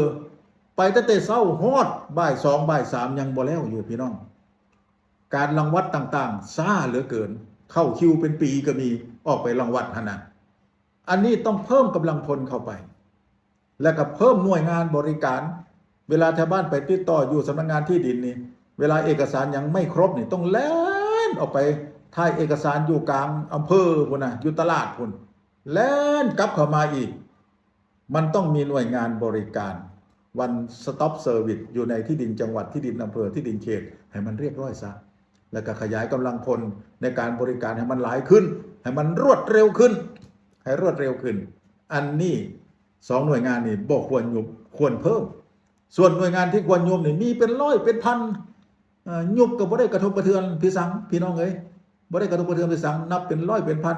ໄປຕັ້ງແຕ່ເຊົ້າຮອດບ່າຍສອງ ບ່າຍສາມ ຍັງບໍ່ແລ້ວຢູ່ ພີ່ນ້ອງ. ການລັງວັດຕ່າງໆຊ້າເຫຼືອເກີນ ເຂົ້າຄິວເປັນປີກໍມີ ອອກໄປລັງວັດຫັ້ນນະ. ອັນນີ້ຕ້ອງເພີ່ມກຳລັງພົນເຂົ້າໄປ ແລ້ວກໍເພີ່ມໜ່ວຍງານບໍລິການ. ເວລາຊາວບ້ານໄປຕິດຕໍ່ຢູ່ສຳນັກງານທີ່ດິນນີ້ ເວລາເອກະສານຫຍັງໄມ່ຄົບນີ້ ຕ້ອງແລ່ນອອກໄປຖ່າຍເອກະສານຢູ່ກາງອຳເພີພຸ້ນນະ ຢູ່ຕະຫຼາດພຸ້ນ ແລ່ນກັບເຂົ້າມາອີກ. ມັນຕ້ອງມີໜ່ວຍງານບໍລິການ One Stop Service ຢູ່ໃນທີ່ດິນຈັງຫວັດ ທີ່ດິນອຳເພີ ທີ່ດິນເຂດ ໃຫ້ມັນຮຽບຮ້ອຍຊະ ແລ້ວກໍຂະຫຍາຍກຳລັງພົນໃນການບໍລິການໃຫ້ມັນຫຼາຍຂຶ້ນ ໃຫ້ມັນລວດເລັວຂຶ້ນ ໃຫ້ລວດເລັວຂຶ້ນ. ອັນນີ້ສອງໜ່ວຍງານນີ້ບໍ່ຄວນຍຸບ ຄວນເພີ່ມ. ສ່ວນໜ່ວຍງານທີ່ຄວນຍຸບນີ້ມີເປັນຮ້ອຍເປັນພັນ ເອີ ຍຸບກໍບໍ່ໄດ້ກະທົບກະເທືອນພິສັງ ພີ່ນ້ອງເອີຍ ບໍ່ໄດ້ກະທົບກະເທືອນພິສັງ ນັບເປັນຮ້ອຍເປັນພັນ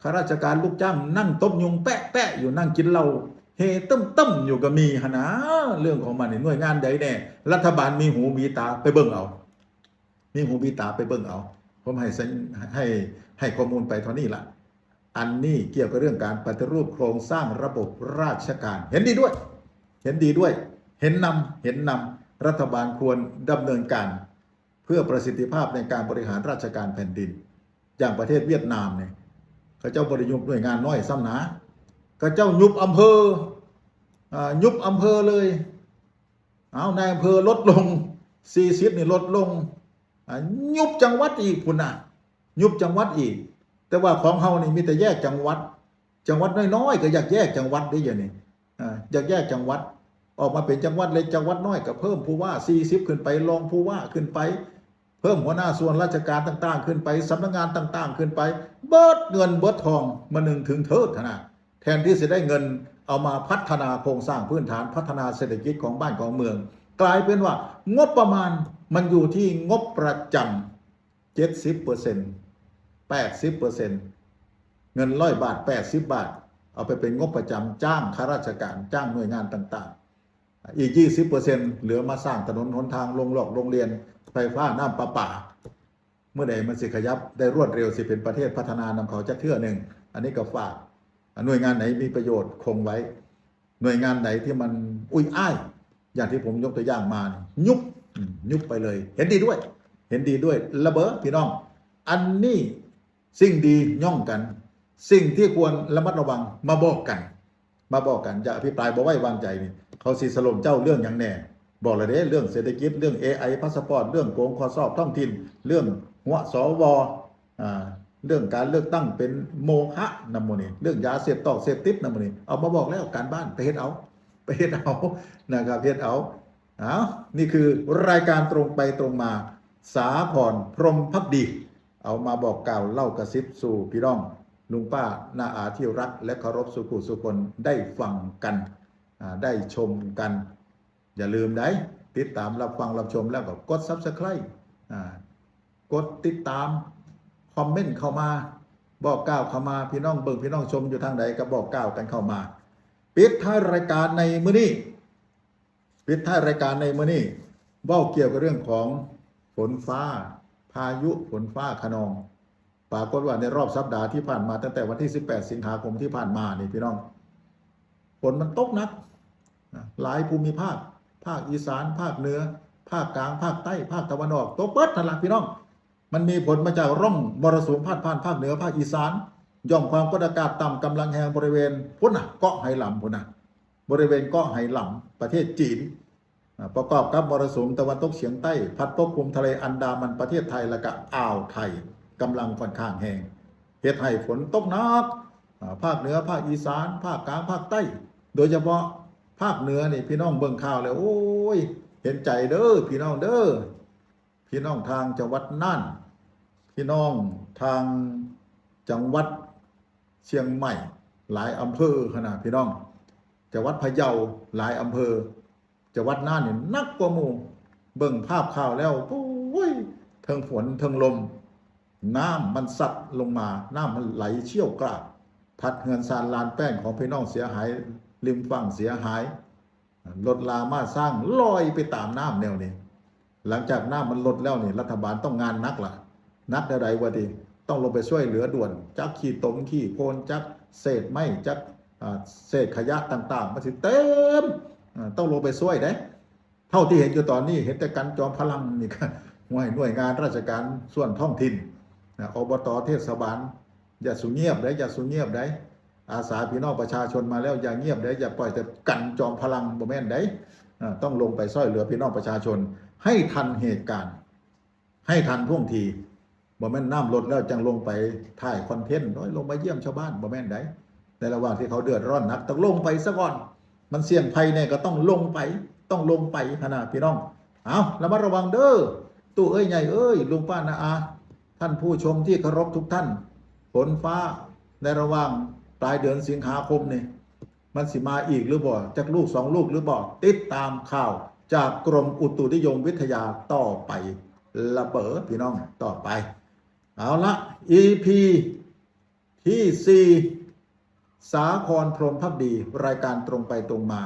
ຂ້າລາຊະການລູກຈ້າງນັ່ງຕົບຍຸງແປະໆຢູ່ ນັ່ງກິນເຫຼົ້າເຮຕຶ້ມໆຢູ່ກໍມີຫັ້ນນາ. ເລື່ອງຂອງມັນນີ້ ໜ່ວຍງານໃດແດ່ ລັດຖະບານມີຫູມີຕາໄປເບິ່ງເອົາ ມີຫູມີຕາໄປເບິ່ງເອົາ. ຜົມໃຫ້ສັນ ໃຫ້ ໃຫ້ຂໍ້ມູນໄປເທົ່ານີ້ລະ. ອັນນີ້ກ່ຽວກັບເລື່ອງການປະຕິຮູບໂຄງສ້າງລະບົບລາຊະການ ເຫັນດີດ້ວຍ ເຫັນດີດ້ວຍ ເຫັນນຳ ເຫັນນຳ ລັດຖະບານຄວນດຳເນີນການ ເພື່ອປະສິດທິພາບໃນການບໍລິຫານລາຊະການແຜ່ນດິນ. ຢ່າງປະເທດຫວຽດນາມນີ້ ເຂົາເຈົ້າບໍ່ໄດ້ຍຸບໜ່ວຍງານນ້ອຍຊ້ຳນາ ເຂົາເຈົ້າຍຸບອຳເພີ ອາ ຍຸບອຳເພີເລີຍ. ເອົາ ນາຍອຳເພີລົດລົງ ສີ່ສິບນີ້ລົດລົງ ອາ ຍຸບຈັງຫວັດອີກພຸ້ນນະ ຍຸບຈັງຫວັດອີກ. ແຕ່ວ່າຂອງເຮົານີ້ມີແຕ່ແຍກຈັງຫວັດ ຈັງຫວັດນ້ອຍໆກໍຢາກແຍກຈັງຫວັດເດ້ ດຽວນີ້ ອາ ຢາກແຍກຈັງຫວັດອອກມາເປັນຈັງຫວັດເລັກ ຈັງຫວັດນ້ອຍ ກໍເພີ່ມຜູ້ວ່າສີ່ສິບຂຶ້ນໄປ ລອງຜູ້ວ່າຂຶ້ນໄປ ເພີ່ມຫົວໜ້າສ່ວນລາຊະການຕ່າງໆຂຶ້ນໄປ ສຳນັກງານຕ່າງໆຂຶ້ນໄປ ເບິດເງິນເບິດທອງ ມາໜຶ່ງເຖິງເທີດຫັ້ນນະ. ແທນທີ່ຊິໄດ້ເງິນເອົາມາພັດທະນາໂຄງສ້າງພື້ນຖານ ພັດທະນາເສດຖະກິດຂອງບ້ານຂອງເມືອງ ກາຍເປັນວ່າງົບປະມານມັນຢູ່ທີ່ງົບປະຈຳ ເຈັດສິບເປີເຊັນ ແປດສິບເປີເຊັນ ເງິນຮ້ອຍບາດ ແປດສິບບາດ ເອົາໄປເປັນງົບປະຈຳຈ້າງຂ້າລາຊະການ ຈ້າງໜ່ວຍງານຕ່າງໆ ອີກຊາວເປີເຊັນ ເຫຼືອມາສ້າງຖະໜົນຫົນທາງ ໂລງລອກໂລງລຽນ ໄຟຟ້າ ນ້ຳປະປາ. ເມື່ອໃດມັນຊິຂະຫຍັບໄດ້ລວດເລັວ ຊິເປັນປະເທດພັດທະນານຳເຂົາຈັກເທື່ອໜຶ່ງ? ອັນນີ້ກໍຝາກ ໜ່ວຍງານໃດມີປະໂຫຍດຄົງໄວ້ ໜ່ວຍງານໃດທີ່ມັນອຸ້ຍອ້າຍ ຢ່າງທີ່ຜົມຍົກຕົວຢ່າງມານີ້ ຍຸບ ອືມ ຍຸບໄປເລີຍ. ເຫັນດີດ້ວຍ ເຫັນດີດ້ວຍລະເບີ ພີ່ນ້ອງ. ອັນນີ້ສິ່ງດີຍ້ອງກັນ ສິ່ງທີ່ຄວນລະມັດລະວັງ ມາບອກກັນ ມາບອກກັນ. ຢ່າອະພິປາຍບໍ່ໄວ້ວາງໃຈນີ້ ເຂົາຊິສະຫຼົມເຈົ້າເລື່ອງຫຍັງແດ່? ບອກແລ້ວເດ້ ເລື່ອງເສດຖະກິດ ເລື່ອງເອໄອ ພາສປອດ ເລື່ອງໂກງຂໍ້ສອບທ້ອງຖິ່ນ ເລື່ອງຫົວ ສວ ອາ ເລື່ອງການເລືອກຕັ້ງເປັນໂມຄະນຳໝູ່ນີ້ ເລື່ອງຢາເສບຕອກເສບຕິດນຳໝູ່ນີ້ ເອົາມາບອກແລ້ວ ການບ້ານໄປເຮັດເອົາ ໄປເຮັດເອົານະຄັບ ເຮັດເອົາ. ເອົາ ນີ້ຄືລາຍການຕົງໄປຕົງມາ ສາຄອນ ພົມພັກດີ ເອົາມາບອກກ່າວເລົ່າກະຊິບສູ່ພີ່ນ້ອງ ລຸງປ້າ ນ້າອາທີ່ຮັກ ແລະ ເຄົາລົບສູ່ຜູ້ສູ່ຄົນໄດ້ຟັງກັນ ອາ ໄດ້ຊົມກັນ. ຢ່າລືມໃດ໋ ຕິດຕາມ ຮັບຟັງ ຮັບຊົມ ແລ້ວກໍກົດ Subscribe ອາ ກົດຕິດຕາມ ຄອມເມັນເຂົ້າມາ ບອກກ່າວເຂົ້າມາ ພີ່ນ້ອງເບິ່ງ ພີ່ນ້ອງຊົມຢູ່ທາງໃດກໍບອກກ່າວກັນເຂົ້າມາ. ປິດທ້າຍລາຍການໃນມື້ນີ້ ປິດທ້າຍລາຍການໃນມື້ນີ້ ເວົ້າກ່ຽວກັບເລື່ອງຂອງຝົນຟ້າ ພາຍຸ ຝົນຟ້າຄະນອງ. ປາກົດວ່າໃນຮອບສັບດາທີ່ຜ່ານມາ ຕັ້ງແຕ່ວັນທີສິບແປດ ສິງຫາຄົມທີ່ຜ່ານມານີ້ ພີ່ນ້ອງ ຝົນມັນຕົກໜັກ ຫຼາຍພູມິພາກ ພາກອີສານ ພາກເໜືອ ພາກກາງ ພາກໃຕ້ ພາກຕາເວັນອອກ ຕົກເບິດຫັ້ນລະ ພີ່ນ້ອງ. ມັນມີຜົນມາຈາກຮ່ອງມໍລະສຸມພາດຜ່ານພາກເໜືອ ພາກອີສານ ຢ່ອມຄວາມກົດອາກາດຕ່ຳກຳລັງແຮງບໍລິເວນພຸ້ນນະ ເກາະໄຫຫຼຳພຸ້ນນະ ບໍລິເວນເກາະໄຫຫຼຳ ປະເທດຈີນ ອາ ປະກອບກັບມໍລະສຸມຕາເວັນຕົກສຽງໃຕ້ ພັດປົກຄຸມທະເລອັນດາມັນປະເທດໄທ ແລະກະອ່າວໄທ ກຳລັງຂ້ອນຂ້າງແຮງ ເຮັດໃຫ້ຝົນຕົກໜັກ ອາ ພາກເໜືອ ພາກອີສານ ພາກກາງ ພາກໃຕ້ ໂດຍສະເພາະພາກເໜືອນີ້ ພີ່ນ້ອງເບິ່ງຂ່າວແລ້ວ ໂອ້ຍ ເຫັນໃຈເດີ ພີ່ນ້ອງເດີ ພີ່ນ້ອງທາງຈັງຫວັດນ່ານ ພີ່ນ້ອງທາງຈັງຫວັດຊຽງໃໝ່ ຫຼາຍອຳເພີຫັ້ນນະ ພີ່ນ້ອງ ຈັງຫວັດພະເຍົາ ຫຼາຍອຳເພີ ຈັງຫວັດນ່ານນີ້ໜັກກວ່າໝູ່. ເບິ່ງພາບຂ່າວແລ້ວ ໂອ້ຍ ເທິງຝົນເທິງລົມ ນ້ຳມັນຊັດລົງມາ ນ້ຳມັນໄຫຼຊ່ຽວກາກ ພັດເຮືອນຊານລານແປ້ນຂອງພີ່ນ້ອງເສຍຫາຍ ລິມຝັ່ງເສຍຫາຍ ລົດລາມ້າຊ້າງລອຍໄປຕາມນ້ຳແນວນີ້. ຫຼັງຈາກນ້ຳມັນລົດແລ້ວນີ້ ລັດຖະບານຕ້ອງງານໜັກລະ ໜັກແນວໃດວະຕິ ຕ້ອງລົງໄປຊ່ວຍເຫຼືອດ່ວນ ຈັກຂີ້ຕົມຂີ້ໂຄນ ຈັກເສດໄມ້ ຈັກ ອາ ເສດຂະຫຍະຕ່າງໆ ມັນຊິເຕັມ ອາ ຕ້ອງລົງໄປຊ່ວຍເດ້. ເທົ່າທີ່ເຫັນຢູ່ຕອນນີ້ ເຫັນແຕ່ກັນຈອມພະລັງນີ້ ຫ້ວຍ ໜ່ວຍງານລາຊະການສ່ວນທ້ອງຖິ່ນ ອາ ອບຕ ເທດສະບານ ຢ່າສູ່ງຽບເດ້ ຢ່າສູ່ງຽບເດ້ ອາສາພີ່ນ້ອງປະຊາຊົນມາແລ້ວ ຢ່າງຽບເດ້ ຢ່າປ່ອຍແຕ່ກັນຈອມພະລັງ ບໍ່ແມ່ນເດ້. ເອີ ຕ້ອງລົງໄປຊ່ວຍເຫຼືອພີ່ນ້ອງປະຊາຊົນໃຫ້ທັນເຫດການ ໃຫ້ທັນທ່ວງທີ ບໍ່ແມ່ນນ້ຳລົດແລ້ວຈັ່ງລົງໄປຖ່າຍຄອນເທັນ ໂອ້ຍ ລົງມາຢ້ຽມຊາວບ້ານ ບໍ່ແມ່ນໃດ. ໃນລະຫວ່າງທີ່ເຂົາເດືອດຮ້ອນໜັກ ຕ້ອງລົງໄປຊະກ່ອນ ມັນສ່ຽງໄພແດ່ກໍຕ້ອງລົງໄປ ຕ້ອງລົງໄປຫັ້ນນະ ພີ່ນ້ອງ. ເອົາ ລະມັດລະວັງເດີ ตู้เอ้ยใหญ่เอ้ย ลุงป้าน้าอา ท่านผู้ชมที่เคารพทุกท่าน ฝนฟ้าในระหว่างปลายเดือนสิงหาคมนี่ มันสิมาอีกหรือบ่ จักลูกสองลูกหรือบ่ ติดตามข่าวจากกรมอุตุนิยมวิทยาต่อไป ละเบอพี่น้อง ต่อไป เอาละ อีพี ที่สี่ สาครพรหมภักดี รายการตรงไปตรงมา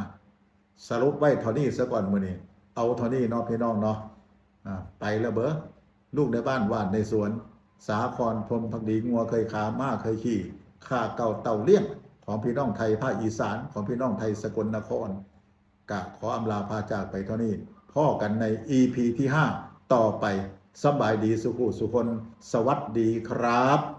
สรุปไว้เท่านี้ซะก่อนมื้อนี้ เอาเท่านี้เนาะพี่น้องเนาะ อ่า ไปละเบอ ลูกในบ้านหว่านในสวน สาครพรหมภักดี งัวเคยขา ม้าเคยขี่ ข้าเก่าเต่าเลี้ยง ของพี่น้องไทยภาคอีสาน ของพี่น้องไทยสกลนคร กะขออำลาพาจากไปเท่านี้ พ้อกันในอีพีที่ห้าต่อไป สำบายดีสุขุสุคน สวัสดีครับ